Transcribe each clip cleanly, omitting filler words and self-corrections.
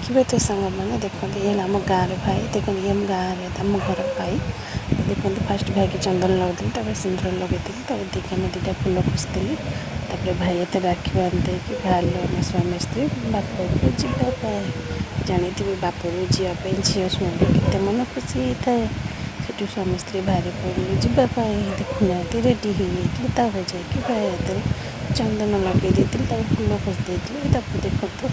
ଦେଖିବେ। ତ ସାଙ୍ଗମାନେ, ଦେଖନ୍ତୁ, ଇଏ ହେଲା ଆମ ଗାଁର ଭାଇ। ଦେଖନ୍ତୁ, ଇଏ ଆମ ଗାଁରେ ଆମ ଘର ଭାଇ। ଦେଖନ୍ତୁ, ଫାଷ୍ଟ ଭାଇକି ଚନ୍ଦନ ଲଗେଇଦେଲି, ତାପରେ ସିନ୍ଦୁର ଲଗେଇଦେଲି, ତାପରେ ଦୁଇ କାନ ଦୁଇଟା ଫୁଲ ଖୋସିଦେଲି। ତାପରେ ଭାଇ ହାତରେ ରାକ୍ଷୀ ବାନ୍ଧି ଦେଇକି ବାହାରିଲୁ ଆମେ ସ୍ୱାମୀ ସ୍ତ୍ରୀ ବାପ ଘରକୁ ଯିବା ପାଇଁ। ଜାଣିଥିବେ, ବାପ ଘରକୁ ଯିବା ପାଇଁ ଝିଅ ଶୁଣିଲେ କେତେ ମନ ଖୁସି ହେଇଥାଏ। ସେଠୁ ସ୍ୱାମୀ ସ୍ତ୍ରୀ ବାହାରି ପଡ଼ିଲୁ ଯିବା ପାଇଁ। ଦେଖୁନାହାନ୍ତି, ରେଡ଼ି ହେଇଯାଇଥିଲି। ତାପରେ ଯାଇକି ଭାଇ ହାତରେ ଚନ୍ଦନ ଲଗେଇ ଦେଇଥିଲି, ତାପରେ ଫୁଲ ଖୋସି ଦେଇଥିଲି। ତାପରେ ଦେଖନ୍ତୁ,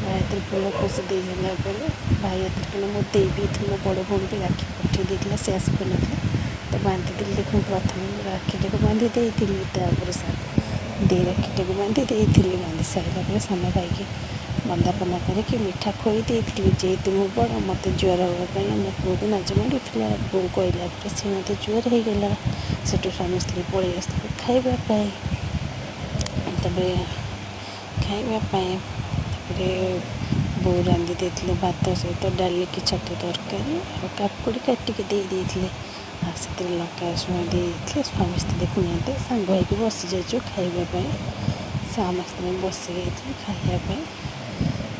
ଭାଇ ହାତରେ ଫୁଲ ଖୋସି ଦେଇ ସାରିଲା ପରେ ଭାଇ ହାତରେ କିନା ମୋ ଦେଇ ବି, ମୋ ବଡ଼ ଭଉଣୀ ବି ରାକ୍ଷୀ ପଠେଇ ଦେଇଥିଲା, ସେ ଆସିପାରିନଥିଲା, ତ ବାନ୍ଧିଦେଲି। ଦେଖନ୍ତୁ, ପ୍ରଥମେ ମୁଁ ରାକ୍ଷୀଟାକୁ ବାନ୍ଧି ଦେଇଥିଲି, ତାପରେ ଦେଇ ରାକ୍ଷୀଟାକୁ ବାନ୍ଧି ଦେଇଥିଲି। ବାନ୍ଧି ସାରିଲା ପରେ ସାନ ଭାଇକି ବନ୍ଦାପନା କରିକି ମିଠା ଖୋଇ ଦେଇଥିଲି। ଯେହେତୁ ମୁଁ ବଡ଼, ମୋତେ ଜୁହାର ହେବା ପାଇଁ ଆମ ପୁଅକୁ ନାଜ ମାଡ଼ୁଥିଲା। ବୋଉ କହିଲା ପରେ ସେ ମୋତେ ଜୁହାର ହେଇଗଲା। ସେଠୁ ସ୍ୱାମୀ ସ୍ତ୍ରୀ ପଳେଇ ଆସିଥିଲୁ ଖାଇବା ପାଇଁ। ତାପରେ ଖାଇବା ପାଇଁ ତାପରେ ବୋଉ ରାନ୍ଧି ଦେଇଥିଲେ ଭାତ ସହିତ ଡାଲି କି ଛତୁ ତରକାରୀ, ଆଉ କାକୁଡ଼ି କାଟିକି ଦେଇ ଦେଇଥିଲେ, ଆଉ ସେଥିରେ ଲଙ୍କା ରସୁଣ ଦେଇ ଦେଇଥିଲେ। ସ୍ୱାମୀ ସ୍ତ୍ରୀ ଦେଖୁନାହାନ୍ତି, ସାଙ୍ଗ ହେଇକି ବସି ଯାଇଛୁ ଖାଇବା ପାଇଁ। ସମସ୍ତେ ବସି ଯାଇଥିଲୁ ଖାଇବା ପାଇଁ।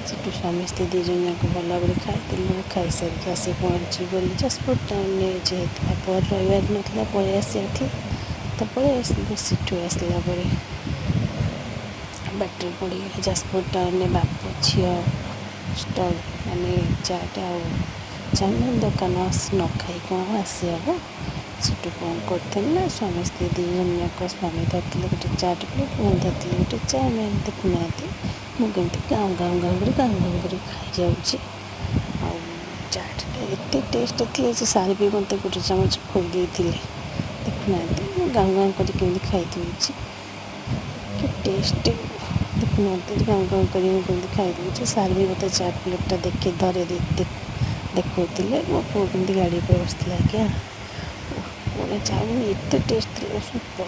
ସେଠୁ ସ୍ୱାମୀ ସ୍ତ୍ରୀ ଦୁଇ ଜଣ ଯାକ ଭଲ ଭାବରେ ଖାଇଥିଲୁ। ଖାଇସାରିକି ଆସି ପହଞ୍ଚିଗଲୁ ଯାଜପୁର ଟାଉନରେ। ଯେହେତୁ ବାପ ଘରେ ରହିବାର ନଥିଲା, ପଳେଇ ଆସିବାର ଥିଲା, ତ ପଳେଇ ଆସିଲୁ। ସେଠୁ ଆସିଲା ପରେ ବାଟରେ ପଡ଼ିଗଲା ଯାଜପୁର ଟାଉନରେ ବାପ ଝିଅ ଷ୍ଟଲ୍, ମାନେ ଚାଟ୍ ଆଉ ଚାଉମିନ ଦୋକାନ। ନ ଖାଇ କ'ଣ ଆସିହବ? ସେଠୁ କ'ଣ କରିଥିଲି ନା, ସ୍ୱାମୀ ସ୍ତ୍ରୀ ଦୁଇ ଜଣ ଯାକ, ସ୍ୱାମୀ ଧରିଥିଲେ ଗୋଟେ ଚାଟ୍ ପ୍ଲେଟ୍, ମୁଁ ଧରିଥିଲି ଗୋଟେ ଚାଉମିନ। ଦେଖୁନାହାନ୍ତି, ମୁଁ କେମିତି ଗାଉଁ ଗାଉଁ ଗାଉଁ କରି ଗାଉଁ ଗାଉଁ କରି ଖାଇଯାଉଛି। ଆଉ ଚାଟ୍ଟା ଏତେ ଟେଷ୍ଟ ଥିଲା ଯେ ସାର୍ ବି ମୋତେ ଗୋଟେ ଚାମଚ ଖୋଇ ଦେଇଥିଲେ। ଦେଖୁନାହାନ୍ତି, ମୁଁ ଗାଉଁ ଗାଉଁ କରି କେମିତି ଖାଇଦେଉଛି, କି ଟେଷ୍ଟ! ଦେଖୁନାହାନ୍ତି, ଗାଉଁ ଗାଉଁ କରି ମୁଁ କେମିତି ଖାଇଦେଉଛି। ସାର୍ ବି ମୋତେ ଚାଟ୍ ପ୍ଲେଟ୍ଟା ଦେଖି ଧରେଇ ଦେଇ ଦେଖାଉଥିଲେ। ମୋ ପୁଅ କେମିତି ଗାଡ଼ି ଉପରେ ବସିଥିଲା। ଆଜ୍ଞା, କ'ଣ ଚାଉମିନ ଏତେ ଟେଷ୍ଟ ଥିଲା, ସୁପର!